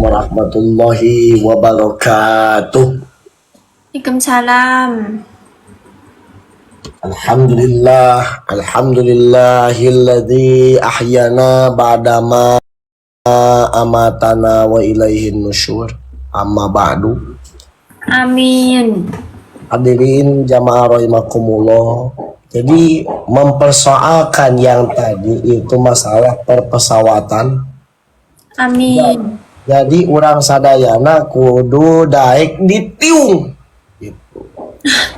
warahmatullahi wabarakatuh. Waalaikumsalam. Alhamdulillah, alhamdulillahilladzi ahyana ba'dama amatana wa ilaihin nusyur. Amma ba'du. Amin. Hadirin jamaah rahimakumullah. Jadi mempersoalkan yang tadi itu masalah perpesawatan. Amin. Jadi urang sadayana kudu daek ditiung gitu.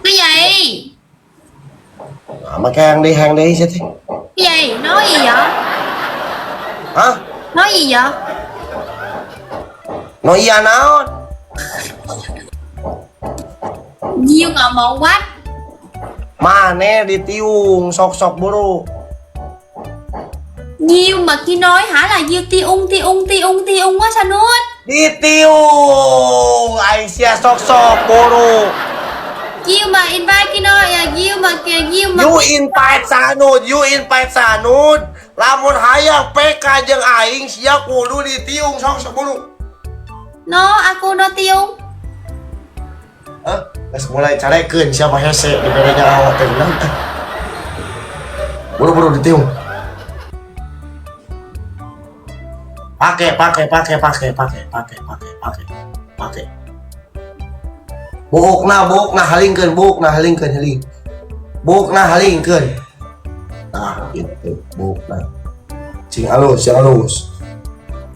Cái gì? Nah, make yang deui hayang deui sia teh. Cái gì? Nói gì vậy? Hah? Nói gì vậy? No iya naon? Diêu ngọ mộ quá. Maneh ditiung sok-sok buru. Diêu mà khi nói hả là Diêu ti ung ti ung ti ung ti ung quá sao nuốt? Ditiung Aisyah sok-sok buru. Diêu mà invite khi nói à, Diêu mà kìa Diêu mà You invite Sanud, you invite Sanud. Lamun hayang PK jeung aing sia kudu ditiung sok-sok buru. nó aku nó ti ung. Hah? Geus mulai carekeun siapa hese dibere nyawa teh beunang. Buru-buru ditiung. Pakai, pakai, pakai, pakai, pakai, pakai, pakai, pakai, pakai. Buukna, buukna halingkeun, buukna halingkeun, haling. Buukna halingkeun. Nah, gitu, buukna. Cing alus, cing alus.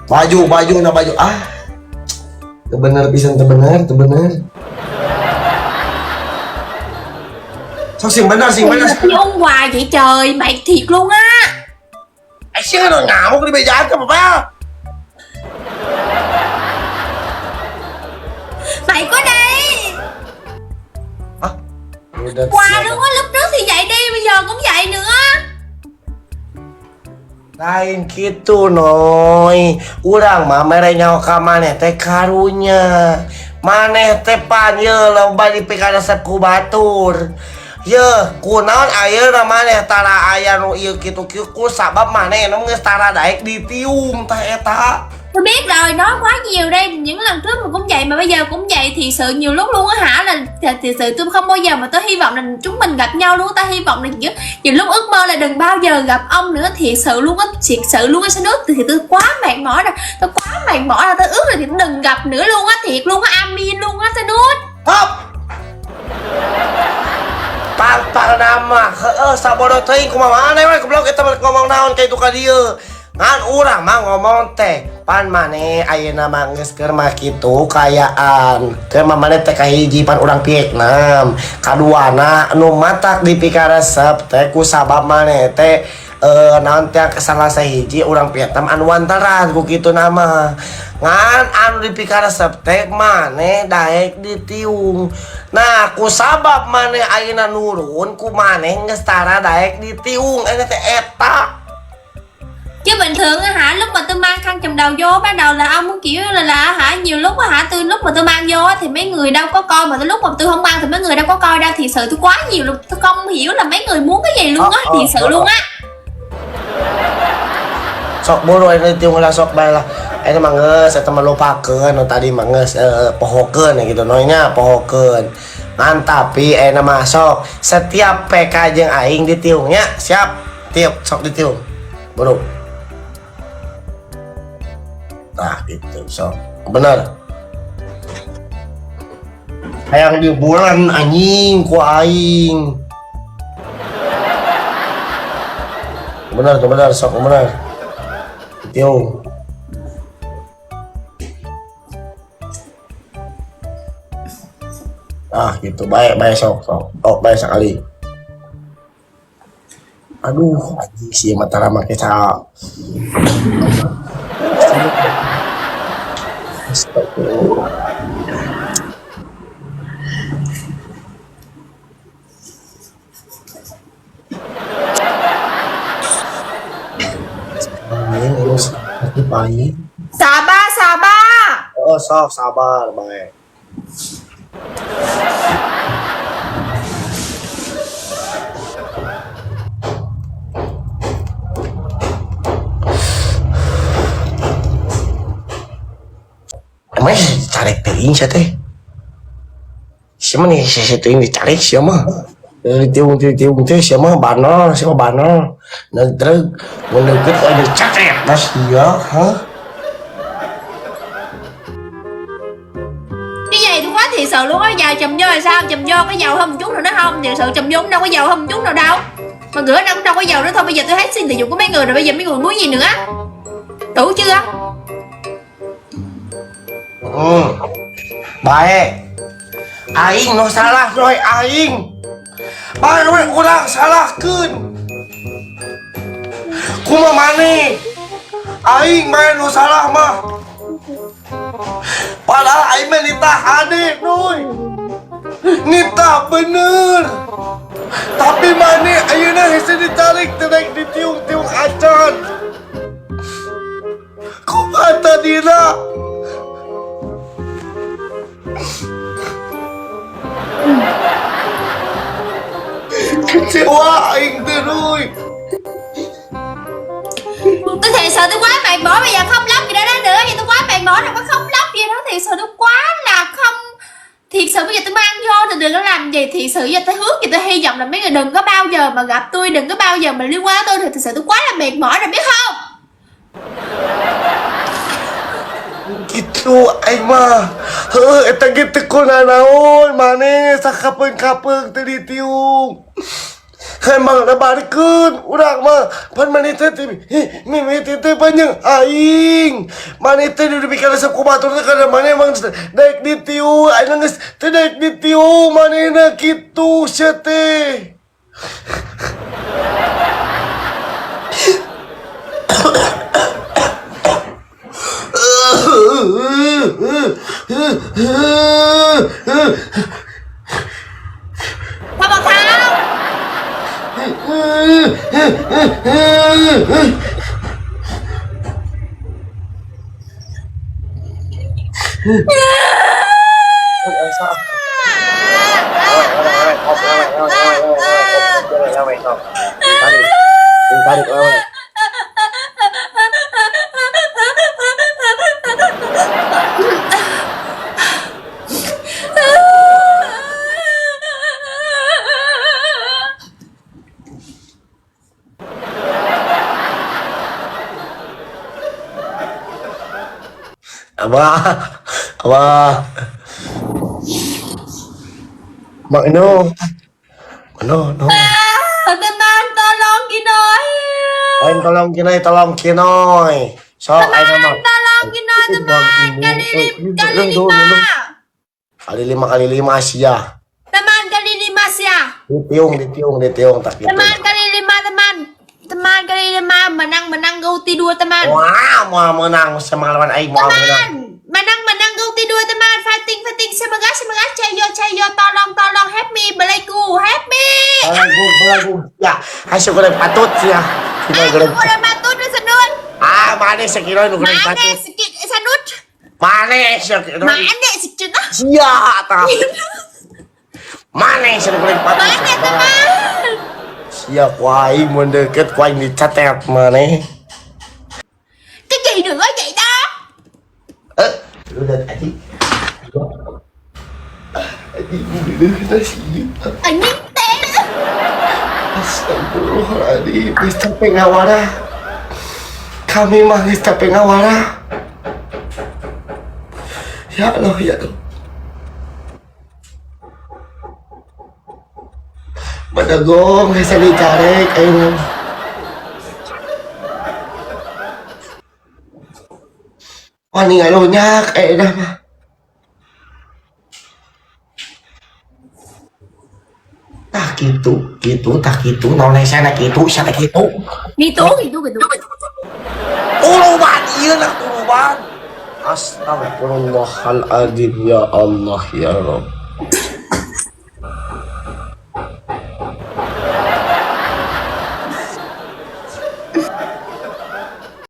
Baju, baju, na baju. Ah. Teu bener pisan, teu bener, teu bener. Sok sing bener, sing bener. Ti ung hoài vậy trời, mày thiệt luôn á. Eh, sih nu ngamuk di bejaan teh apa? Mày có đi. Hah? Udah Hoài luôn á, lúc trước thì vậy đi, bây giờ cũng vậy nữa. Lain gitu Noy. Urang mah mere nyaho ka maneh teh karunya. Maneh teh pan ye loba dipikaresep ku batur. Ye, kunaon ayeuna maneh tara aya nu ieu kitu kieu ku sabab maneh nu geus tara daek ditiung tah eta. Tôi biết rồi, nói quá nhiều đây. Những lần trước mà cũng vậy mà bây giờ cũng vậy. Thiệt sự nhiều lúc luôn á hả, là thiệt sự tôi không bao giờ mà tôi hy vọng là chúng mình gặp nhau luôn. Ta hy vọng là nhiều lúc ước mơ là đừng bao giờ gặp ông nữa. Thiệt sự luôn á, thiệt sự luôn á Sanut. Thì tôi quá mệt mỏi rồi, tôi quá mệt mỏi rồi, tôi ước là thì đừng gặp nữa luôn á, thiệt luôn á, amin luôn á Sanut. Hop. Pang-pang nama, heeh sabodo teuing kumaha maneh we goblok eta mah ngomong naon ka itu ka dieu. Ngan urang mah ngomong teh pan maneh ayeuna mah geus keur mah kitu kaayaan. Keur mah maneh teh kahiji pan urang Vietnam. Kaduana nu matak dipikaresep teh ku sabab maneh teh naon teh salah sahiji urang Vietnam anu wantaran ku kitu nama. Ngan anu dipikaresep teh maneh daek ditiung. Nah, ku sabab maneh ayeuna nurun ku maneh geus tara daek ditiung eta teh eta. Chứ bình thường á hả, lúc mà tôi mang khăn trùm đầu vô ban đầu là ông muốn kiểu là hả, nhiều lúc á hả, tôi lúc mà tôi mang vô á thì mấy người đâu có coi, mà tôi lúc mà tôi không mang thì mấy người đâu có coi đâu. Thiệt sự tôi quá nhiều luôn, tôi không hiểu là mấy người muốn cái gì luôn á, thiệt sự luôn á. Sok buru ayeuna ditiung heula sok bae lah. Ayeuna mah geus eta mah lupakeun nu tadi mah geus pohokeun gitu noy nya pohokeun. Ngan tapi ayeuna mah sok setiap PK jeung aing ditiungnya siap tiup sok ditiung. Buru. Nah gitu sok. Bener. Hayang di bulan anjing ku aing. Bener tuh bener sok bener. Ditiung. Ah gitu baik baik sok sok. Oh baik sekali. Aduh anjing sih mata make ca. Astagfirullah. Aing urus sakit aing. Sabar sabar. Oh sok sabar baik. Mah carek teuing sia teh. Sia mah nih sia teuing dicari sia mah. Tiung tiung teh sia mah banol, sia mah banol. Negreg mun deukeut ku aing dicakret nah sia, hah? Cái gì tôi quá thiệt sự luôn á. Giờ chùm vô là sao? Chùm vô có giàu hơn một chút nào nữa không? Thiệt sự chùm vô cũng đâu có giàu hơn một chút nào đâu. Mà gửi đâu cũng đâu có giàu nữa. Thôi bây giờ tôi hết xin tình dục của mấy người rồi. Bây giờ mấy người muốn gì nữa? Đủ chưa? Ừ. Bae. Aing nu salah Noy aing. Bae we urang salahkeun. Kumaha maneh? Aing mah nu salah mah. Padahal aing mah nitah hade Noy. Nitah bener. Tapi maneh ayeuna hese ditarik teu daek ditiung-tiung acan. Kumaha tadina? Kecewa aing teh Noy. Tôi thiệt sự tôi quá mệt mỏi. Bây giờ không lóc gì đó đó nữa. Thì tôi quá mệt mỏi rồi, có không lóc gì đó. Thiệt sự tôi quá là không. Thiệt sự bây giờ tôi mang vô thì đừng có làm gì. Thiệt sự giờ tôi hước gì tôi hy vọng là mấy người đừng có bao giờ mà gặp tôi, đừng có bao giờ mà liên quan tới tôi. Thì thật sự tôi quá là mệt mỏi rồi biết không? Gitu aing mah. Heuh eta ge teu kunanaon maneh sakapeung-kapeung teu ditiung. Emang lebarkeun urang mah pan maneh teh mimiti teh panjang aing. Maneh teh dipikeun resep ku batur teh kana maneh emang daek ditiung aing geus teu daek ditiung manehna kitu sia teh. Không mà không. Tarik, tarik. Abah, abah. Mak no. No, no. Teman tolong Kinoy. Aing tolong Kinoy, tolong Kinoy. So, aing Teman mah. tolong Kinoy teman. Kali kali lima. Kali lima kali lima sia. Teman kali lima sia. Ditiung, ditiung, ditiung tak gitu. Teman kali lima teman. Teman kali lima menang menang gau tidur teman. Wah, mau menang sama lawan aing mau menang. Teman menang menang gau tidur teman. Fighting fighting semangat semangat chayo chayo tolong tolong help me Belaiku help me. Belagu, belagu. Ya, hasil goreng patut ya. Kinoy goreng. Aku udah patut senut. Ah, mana sih Kinoy nu goreng Mana patut? sikit sanut. Mana sih Kinoy? Mana sikit ah. Sia tah. Mana sih goreng patut? Mana teman? Sia ku aing mun deket ku aing dicatet maneh. Cái gì nữa vậy đó? Eh, udah tadi. Aji, Anjing teh. Astagfirullahaladzim, geus capek ngawara. Kami mah geus capek ngawara. Ya Allah, ya Allah. Badagong geus dicarek aing. Wah, ngalonyak ayeuna mah. Tah kitu, kitu, tah kitu, naon hesena kitu, sia teh kitu. Gitu gitu gitu. Uruban ieu lah uruban. Astagfirullahaladzim ya Allah ya Rabb.